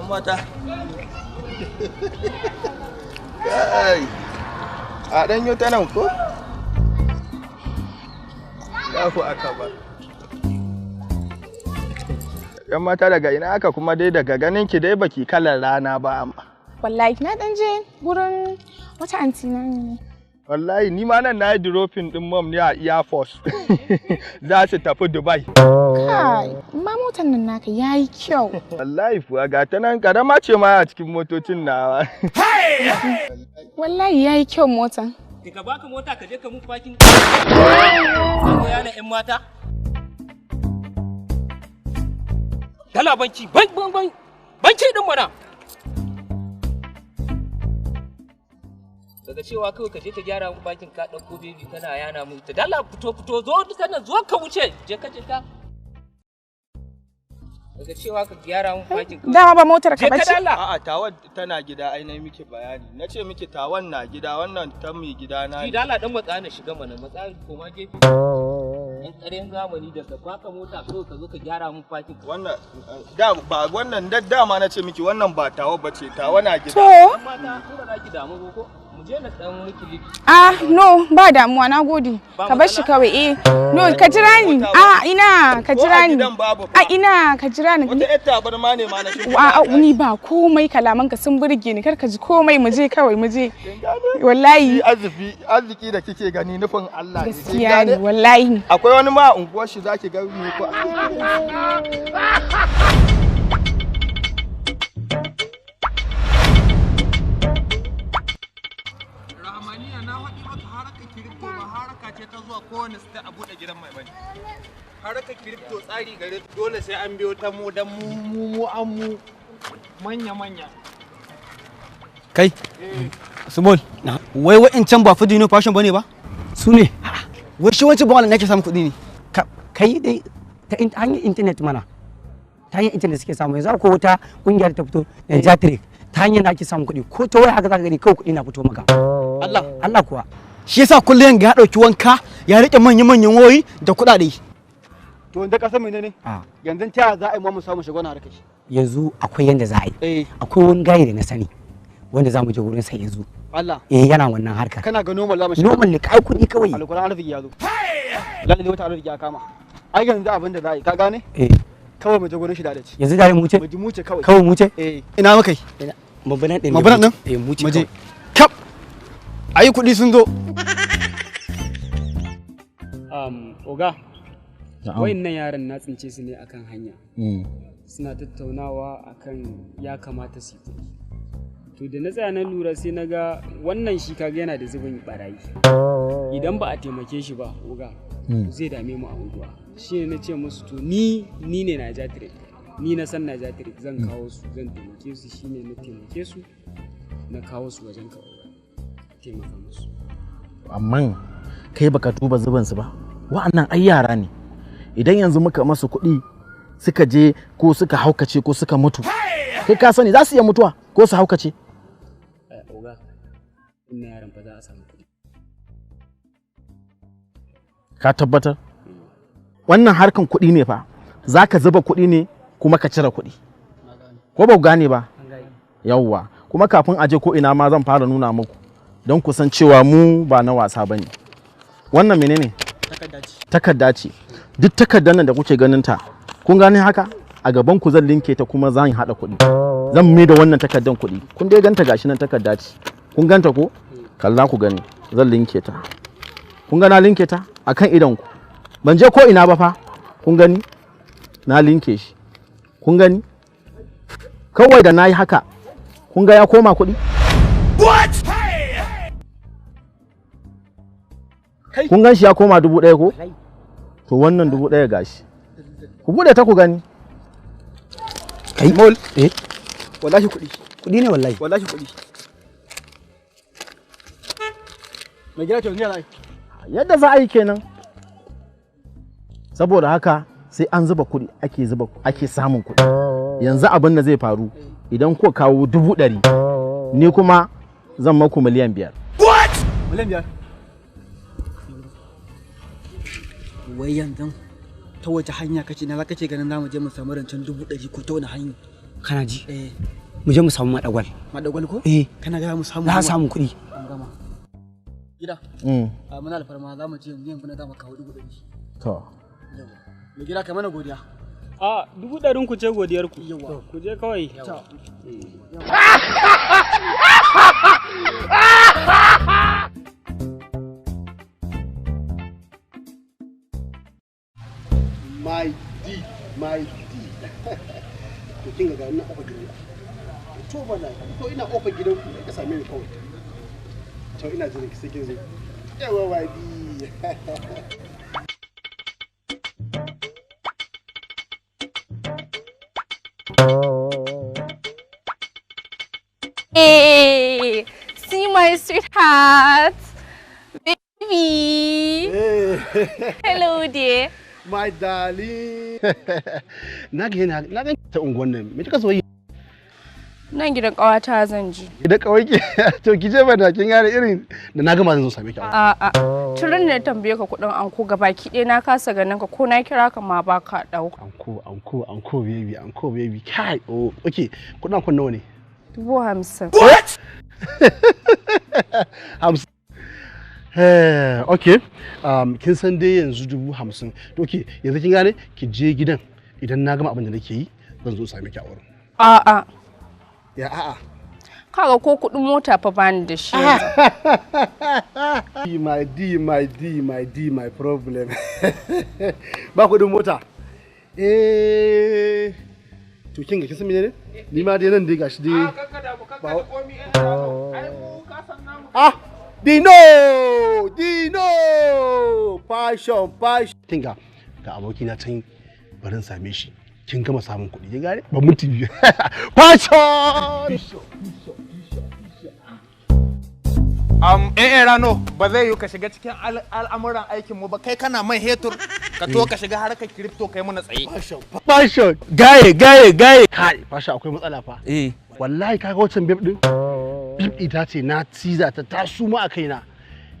Mata. Kai. A ɗan yi ta nan ko? Allahu akbar. Yan mata, daga ina aka kuma dai daga ganin ki dai baki kalar rana ba amma. Wallahi na dan je gurin wata anti na ne. Wallahi ni ma nan na yi dropping din mom ne a Air Force. Za su tafi Dubai. Kai, amma motar nan naka yayi kyau. Wallahi kuwa ga ta nan, karama ce ma a cikin motocin nawa. Wallahi yayi kyau motan. Daga baka mota ka je ka mun parking. Ka yana yan mata. Dala banki, bank bank bank. Banki din mana. Daga cewa kawai ka je ka gyara mun parking, ka dauko baby kana yana mun ta. Dala fito fito, zo kana zo ka wuce, je ka je ka. Daga cewa ka gyara mun parking kawai. Dama ba motar ka Je ka bace? dala. A'a, tawan tana gida, ai na miki bayani. Na ce miki tawan na gida, wannan ta mai gida na Ji ne. dala dan matsa na shiga mana, matsa koma gefe. Yan ƙaryan zamani, daga baka mota kawai ka zo ka gyara mun parking. Wannan da ba wannan da dama na ce miki wannan ba tawa bace, tawa na gida. To, Yan mata, in ba za ki damu ba ko mu je na dan miki liki. Ah no, ba damuwa, na gode. Ba Ka bar shi matsala? kawai eh. No, ka jira ni. Ah, ina, ka Ko a jira ni. gidan babu fa. A ina, ka jira ni. Wata yar tabarma ne ma na shimfiɗa A'a, a ɗaki. ni ba komai, kalamanka sun burge ni, kar ka ji komai, mu je kawai, mu je. Wallahi Shi arziki arziki da kike gani nufin Allah ne. Kin gaskiya ne gane? wallahi. Akwai wani ma a unguwar shi zaki ga me ko. Rahmaniya, na haɗi maka haraka crypto ba haraka ce ta zuwa kowane state a buɗe gidan mai bane. Haraka crypto tsari gare ta, dole sai an biyo ta mu dan mu mu mu an mu manya manya. Kai, Small, wai wa'incan ba Fudino Fashion bane ba? Su ne. Wai shi wancan bawan nake samun kuɗi ne. Kai dai ta hanyar intanet mana, ta hanyar intanet suke samu. Yanzu akwai wata kungiyar ta fito, Nigeria, ta hanyar da ake samun kuɗi, ko ta waya haka zaka gani kawai kuɗi na fito maka. Allah. Allah kuwa. Shi yasa kullum ga ya ɗauki wanka ya riƙe manyan-manyan wayoyi da kuɗaɗe. To yanzu ka san menene? A. Yanzu ta yaya za a yi mu samu shiga wannan harkar? Yanzu akwai yanda za a yi. Eh. Akwai wani gayi da na sani wanda za mu je wurin sa yanzu. Allah. Eh, yana wannan harkar. Kana ga normal za mu shiga? Normal ne, kai kuɗi kawai. Alƙur'an arziki ya zo. Lalle wata arziki ya kama. Ai yanzu abin da za a yi, ka gane? Eh. Kawai mu je gurin shi da dace. Yanzu dare mu wuce. Mu ji mu ce kawai. Kawai mu wuce. Eh. Ina muka yi? Mabunan ɗin ne. Mabunan ɗin? Eh, mu wuce Mu je. kawai. Kap. Ayi kuɗi sun zo. Oga, wayannan yaran na tsince su ne akan hanya. Suna tattaunawa akan ya kamata su yi kuɗi. To da na tsaya na lura, sai na ga wannan shi kaga yana da zubin barayi. Idan ba a taimake shi ba, oga, zai dame mu a unguwa. Shi ne na ce musu to ni ne Naija Trade. Ni na san Naija Trade, zan kawo su, zan taimake su. Shi ne na taimake su, na kawo su wajen ka, oga. Taimaka musu. Amma kai baka duba zubin su ba, wa'annan ai yara ne. Idan yanzu muka masu kuɗi suka je ko suka haukace ko suka mutu, kai ka sani za su iya mutuwa ko su haukace. Oga, wannan yaran fa za a samu kuɗi. Ka tabbatar wannan harkan kuɗi ne fa, za ka zuba kuɗi ne kuma ka cire kuɗi, ko ba ku gane ba? Yawwa, kuma kafin a je ko ina ma zan fara nuna muku don ku san cewa mu ba na wasa ba ne. Wannan menene? Takarda ce. Duk takardar nan da kuke ganin ta, kun gane haka a gaban ku, zan linke ta kuma zan haɗa kuɗi, zan mai da wannan takardar kuɗi. Kun dai ganta, gashi nan takarda ce, kun ganta ko? Kalla ku gani, zan linke ta. Kun ga na linke ta akan idon ku, ban je ko ina ba fa. Kun gani, na linke shi, kun gani? Kawai da na yi haka, kun ga ya koma kuɗi. Kun gan shi ya koma 1000 ko? To wannan 1000 gashi, ku bude ta ku gani. Kai. Small. Eh. Wallahi kuɗi. Kuɗi ne wallahi. Wallahi kuɗi. Mai gida, to yanzu ya za a yi? Yadda za a yi kenan. Saboda haka sai an zuba kuɗi ake zuba ake samun kuɗi. Yanzu abin da zai faru, idan kuka kawo 100,000, ni kuma zan maku 5 miliyan. 5 miliyan. Wai yanzu ta wace hanya kace na kace ganin zamu je mu samu rancen 100,000, ko ta wani hanya? Kana ji? Eh. Mu je mu samu madagwal. Madagwal ko? Eh. Kana ga mu samu. Za a samu kuɗi. An gama. Gida. A muna alfarma za mu je yanzu yanzu na za mu kawo 100,000. To. Mai gida kai mana godiya. A 100,000 ku ce godiyar ku. Ku je kawai. My D, my D. To kin ga ina ofa gidanku. To bana, to ina ofa gidanku ka same ni kawai. To ina jiran ki sai kin zo. Yawa my D. Hey, see my sweetheart, baby. Hello, dear. My darling. Na ga yana na ga ta unguwan nan. Me kika so yi? Nan gidan ƙawata zan je. Gidan kawai ki. To ki je bana kin gane irin da na gama zan zo same ki. A'a, tun da na tambaye ka kuɗin anko gabaki ɗaya na kasa ganin ka ko na kira ka ma ba ka ɗauka. Anko, anko, anko baby, anko baby. Kai, oh, okay. Kuɗin ankon nawa ne? 50,000. What? 50. Okay. Kin san dai yanzu 50,000. Okay, yanzu kin gane ki je gidan idan na gama abin da nake yi zan zo same ki a wurin. A'a. Ya a'a. Kaga ko kuɗin mota fa bani da shi yanzu. My D, my D, my D, my problem. Ba kuɗin mota. Eh. To kin ga kin san menene? Ni ma dai nan dai gashi dai. Ah, Dino! Dino! Fashion, fashion. Kin ga ga abokina can barin same shi. Kin gama samun kuɗi, kin gane? Ba minti biyu. Fashion! Eh Rano, ba zai yiwu ka shiga cikin al'amuran aikinmu ba, kai kana man hetur, ka to ka shiga harkar crypto kai muna tsaye. Fashion! Gaye, gaye, gaye. Kai, fashion akwai matsala fa. Eh. Wallahi kaga wancan babe din? Babe ita ce na ciza ta ta suma a kaina.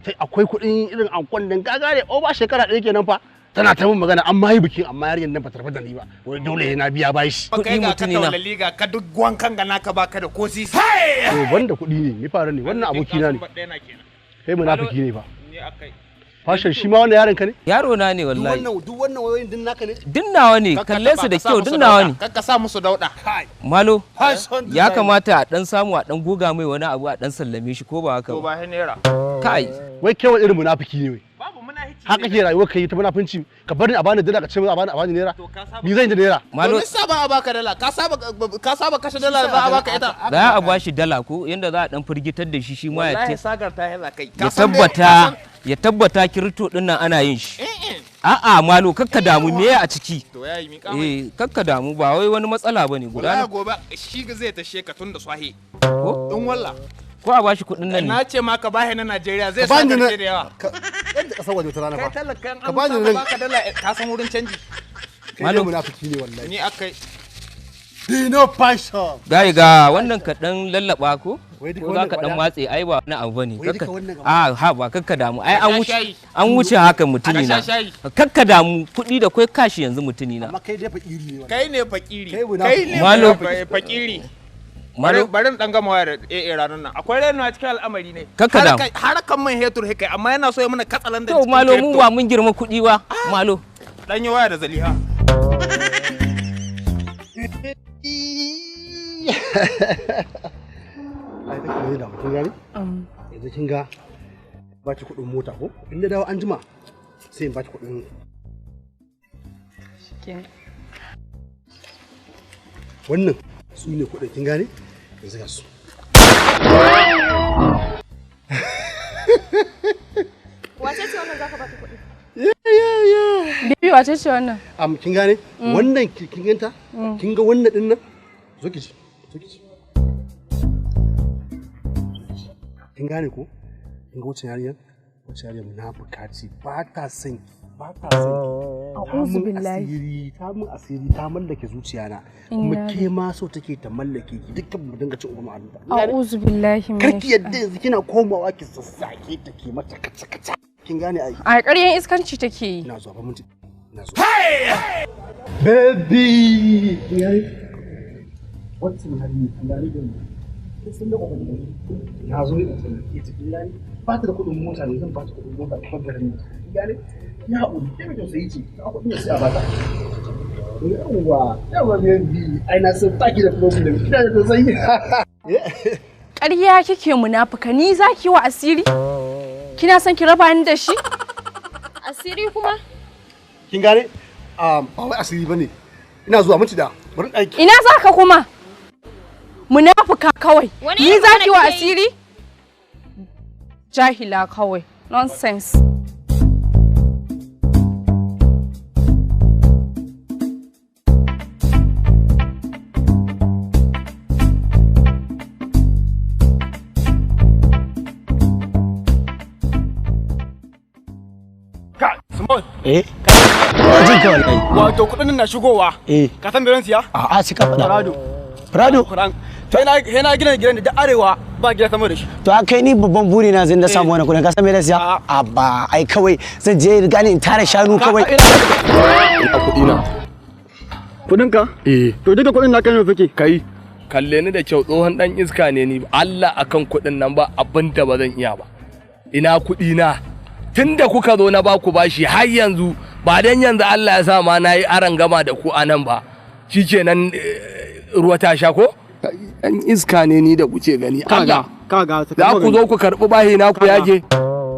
Tai akwai kuɗin irin ankon din ka gane o ba shekara ɗaya kenan fa. Tana ta min magana an ma yi bikin amma yarinyar nan ba ta rabu da ni ba. Wai dole na biya bashi. Kai ga ka taulali ga ka duk wankan ga naka baka da ko sisi. To banda kuɗi ne, me faru ne? Wannan abokina ne. Kai munafiki ne fa. Ni akai. Fashion shi ma wannan yaron ka ne? Yaro na ne wallahi. Duk wannan wayoyin din naka ne? Duk nawa ne, kalle su da kyau duk nawa ne. Kakka sa musu dauda. Malo, ya kamata a dan samu a dan goga mai wani abu a dan sallame shi ko ba haka To ba. ba naira. Kai, Wai kai wani irin munafiki ne wai. Babu munafici. Haka ke rayuwar kai ta munafunci ka bar ni a bani dala ka ce a bani a bani naira. Ni zan yi da naira. Malo To saba a baka dala, ka saba kashe dala za a baka ita. za a bashi dala ko yanda za a dan firgitar da shi shi ma ya Wallahi sagar ta hela kai. ya tabbata ya tabbata kirto din nan ana yin shi. A'a Malo kakka damu me a ciki? To yayi mi kama. Eh kakka damu ba wai wani matsala bane guda Wallahi gobe shi zai tashe ka tun da swahi. Ko? In walla. Ko a bashi kuɗin nan ne. Na ce ma ka bahi na Najeriya zai Ka bani sagar na- da yawa. Yadda kasar waje wata rana Kai fa. talakan Ka an bani saba nan. baka dala ka san wurin canji. Kai dai Malo. munafiki ne wallahi. Ni akai. Dino fashion. Gaye ga wannan ka dan lallaba ko? Wai duka Ko za wannan ka dan gaba matse ai ba wani abu bane. Wai duka wannan gaba A ha ba kakka damu ai an Ka sha wuce shayi. an wuce haka mutumi Ka na. sha shayi. Kakka damu kuɗi da kai kashi yanzu mutumi na. Amma kai dai fakiri ne wallahi. Kai ne fakiri. Kai munafiki. Kai ne Malo. fakiri. Malo Bari in dan gama waya da AA ranar nan. Akwai raino a cikin al'amari ne. Kakka damu. Harkan man hetur kai amma yana so ya mana katsalandan to cikin Malo mu crypto. ba mun girma kuɗi ba Malo. Dan yi waya da Zaliha. Ai take ne da mutum gane? Yanzu kin ga ba ki kuɗin mota ko? In na dawo an jima sai in ba ki kuɗin wannan su ne kuɗin kin gane? Yanzu ga su. Wace ce wannan zaka bata kuɗi? Yeah, yeah, yeah. Baby wace ce wannan? Kin gane? Wannan kin ganta? Kin ga wannan din nan? Zo ki ci. Zo ki ci. Kin gane ko? Kin ga wacce yarinyar? Wacce yarinyar munafuka ce ba ta son ki, ba ta son ki. Ta A'udhu mun billahi. asiri, ta mun asiri, ta mallake zuciya na. Kuma ke ma so take ta mallake ki dukkan mu dinga cin uban mu. A'udhu billahi Kar minash ki yadda yanzu kina komawa ki sassake ta ki mata kaca kaca. Kin gane ai? A ƙaryan iskanci take yi. Ina zuwa ba minti. Ina zuwa. Baby! Kin gane? Wannan hali an gane da ni. Sun da kokari. Na zo ina taimake ta kin gane? Ba ta da kuɗin mota ne zan ba ta kuɗin mota ta garin nan. Kin gane? Ya haƙuri, ke mai tausayi ce, ta kuɗin sai a bata. Yawwa, yawwa baby, ai na san baki da problem, kina da tausayi. Ƙarya kike munafuka, ni zaki wa asiri? Kina son ki raba ni da shi? Asiri kuma? Kin gane? Ba wai asiri bane. Ina zuwa miki da bari aiki. Ina zaka kuma? Munafuka kawai. Ni zaki wa asiri? Jahila kawai. Nonsense. Eh? Jin ka wallahi. Wato kuɗin na shigowa. Eh. Ka san me zan siya? A'a sai ka faɗa. Prado. Prado? To ina na gina gidan da arewa ba gida sama da shi. To a kai ni babban buri na zan da samu wani kuɗin ka san me zan siya? Abba ai kawai zan je gane in tara shanu kawai. Ina kuɗi na. Kuɗin ka? Eh. To duka kuɗin naka ne suke? Kai kalle ni da kyau tsohon dan iska ne ni Allah akan kuɗin nan ba abin da ba zan iya ba. Ina kuɗi na. Tun da kuka zo na baku bashi har yanzu ba dan yanzu Allah ya sa ma na yi aran gama da ku anan ba shikenan ruwa ta sha ko dan iska ne ni da kuke gani Kaga, kaga za ku zo ku karbi bahi na ku yage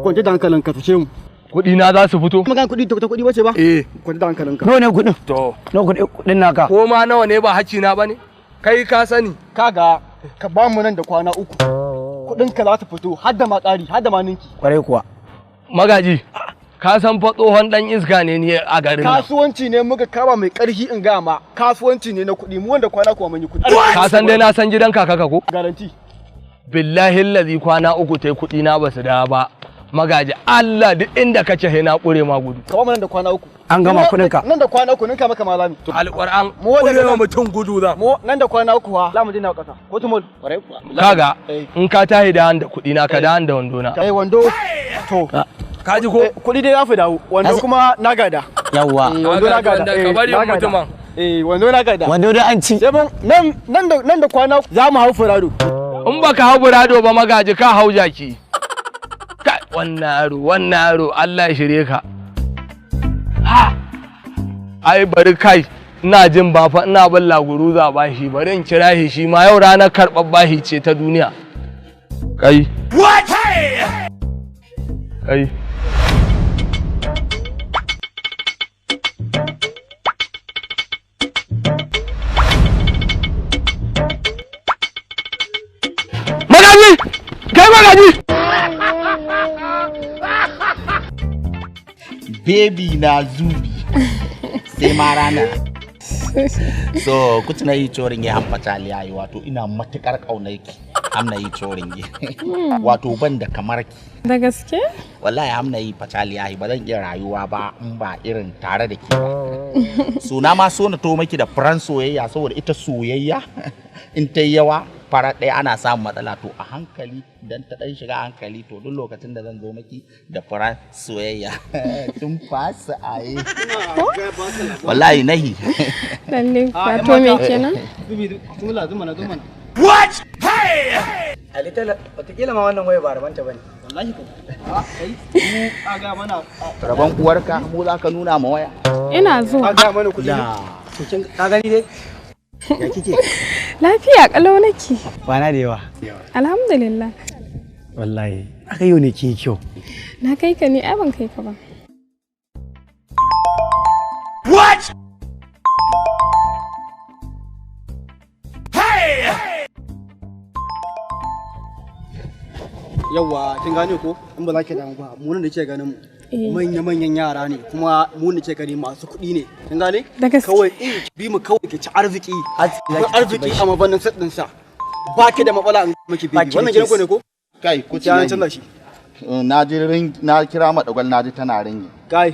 Kwance da hankalin ka tace mu. Kuɗi na za su fito. Magana kuɗi ta kuɗi bace ba? Eh. Kwance da hankalin ka. Nawa ne kuɗin? To. Nawa kuɗin naka? Ko ma nawa ne ba hacci na bane? Kai ka sani. Kaga ka ba mu nan da kwana uku. Kuɗin ka za su fito har da ma ƙari har da ma ninki. Kwarai kuwa. Magaji, ka san fa tsohon dan iska ne ni a garin nan. Kasuwanci ne muka kama mai ƙarfi in ga ma. Kasuwanci ne na kuɗi mu wanda kwana kuwa mun yi kuɗi. Ka san dai na san gidan kakaka ko? Garanti. Billahi allazi kwana uku tai kuɗi na basu da ba. Magaji Allah duk inda kace he na kure ma gudu. Ka ba mu nan da kwana uku. An gama kuɗin ka. Nan da kwana uku ninka maka malami. Alƙur'an mu kure ma mutum gudu za. Mu nan da kwana uku ha za mu je na ƙasa. Ko tumul. Kwarai kuwa. Kaga in ka tahi da da kuɗi na ka da da wando na. Eh wando to. Ka ji ko? Kuɗi dai za su dawo wando kuma na gada. Yawwa. Wando na gada. Ka bari mutumin. Eh wando na gada. Wando da an ci. Sai mun nan nan da nan da kwana za mu hau furado. In baka hau burado ba magaji ka hau jaki. Kai wannan yaro wannan yaro Allah ya shirye ka. Ha! Ai bari kai ina jin ba fa ina bin laguruza bashi bari in kira shi shi ma yau ranar karɓar bashi ce ta duniya. Kai. What? Kai. Magaji! Kai magaji! Baby na zubi sai ma rana. So kuci na yi corin ya hamfata liyayi wato ina matukar kaunar ki amna yi corin ki wato ban da kamar ki. Da gaske? Wallahi amna yi fatali yayi ba zan iya rayuwa ba in ba irin tare da ke ba. So na ma so na to maki da furan soyayya saboda ita soyayya in ta yi yawa fara ɗaya ana samun matsala to a hankali dan ta ɗan shiga hankali to duk lokacin da zan zo maki da furan soyayya tun fasa aye. Wallahi nahi. Lalle kuwa to me kenan? What? Hey! Ali tala wataƙila ma wannan waya ba rabanta bane. Wallahi ko. A kai mu a ga mana Rabon uwarka mu za ka nuna ma waya. Ina zuwa. A ga mana kuɗi. To kin ka gani dai? Ya kike? Lafiya kalau nake. Kwana da yawa. Alhamdulillah. Wallahi aka yau ne kin kyau. Na kai ka ne ai ban kai ka ba. What? Hey! Yawwa kin gane ko in ba za ki damu ba mu nan da ke ganin mu manya manyan yara ne kuma mu ne ke gani masu kuɗi ne kin gane kawai in bi mu kawai ki ci arziki arziki a mabannin set din sa ba ki da matsala in miki bi wannan gidan ku ne ko Kai ku ci ya canza shi. Na ji ring na kira madagwal na ji tana ringi. Kai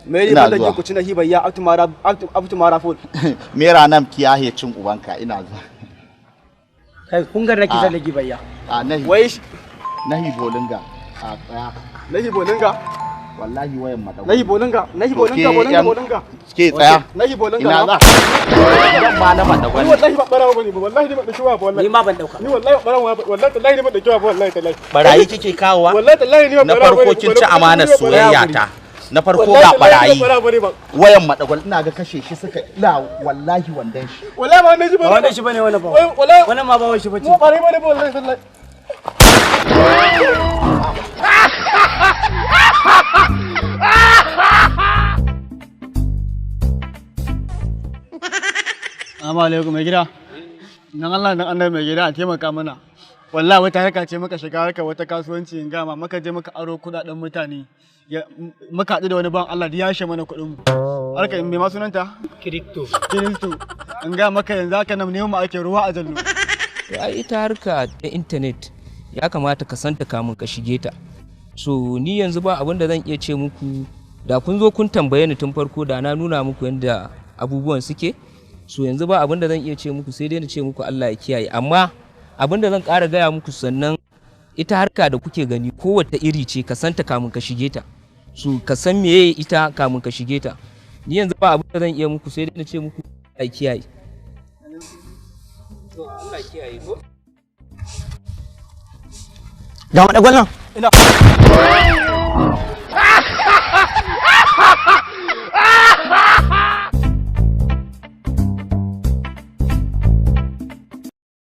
me ne Ina ba da zuwa. ku ci na hibayya abtu mara abtu mara fol. Mera nam kiyaye cin ubanka ina zuwa. Kai kun ga nake zan gibayya. A nahi. Wai Nahi bolinga. A tsaya. Nahi bolinga. Wallahi wayan madagwal. Nayi bolinga, nayi bolinga, bolinga, bolinga. Ke tsaya. Nayi bolinga. Ina za? Zan ma na madagwal. Ni wallahi ba barawo bane ba, wallahi ni ban dauki waya ba wallahi. Ni ma ban dauka. Ni wallahi ba barawo ba, wallahi tallahi ni ban dauki waya ba wallahi tallahi. Barayi kike kawowa? Wallahi tallahi ni ba Na barawo farko bane. kin ci amanar soyayya ta. Na farko ga barayi. Wayan madagwal ina ga kashe shi suka ina wallahi wandan shi. Wallahi ba wannan shi bane. Ba wannan shi bane wannan ba. Wallahi wannan ma ba wannan shi bace. Mu barayi bane ba wallahi tallahi. Assalamu alaikum mai gida. Dan Allah dan Allah mai gida a taimaka mana. Wallahi wata harka ce muka shiga harka wata kasuwanci in gama muka je muka aro kudaden mutane. Muka haɗu da wani ban Allah da ya yashe mana kuɗin mu. Harka me ma sunanta? Crypto. Crypto. In ga maka yanzu haka nan neman mu ake ruwa a jallo. To ai ita harka ta intanet ya kamata ka santa kamun ka shige ta. So ni yanzu ba abin da zan iya ce muku, da kun zo kun tambaye ni tun farko da na nuna muku yadda abubuwan suke. So yanzu ba abin da zan iya ce muku sai dai na ce muku Allah ya kiyaye. Amma abin da zan ƙara gaya muku sannan, ita harka da kuke gani kowace iri ce, ka santa kamun ka shige ta. So ka san meye ita kamun ka shige ta. Ni yanzu ba abin da zan iya muku sai dai na ce muku Allah ya kiyaye. To Allah ya kiyaye ko? Ga madagwal nan. Ina.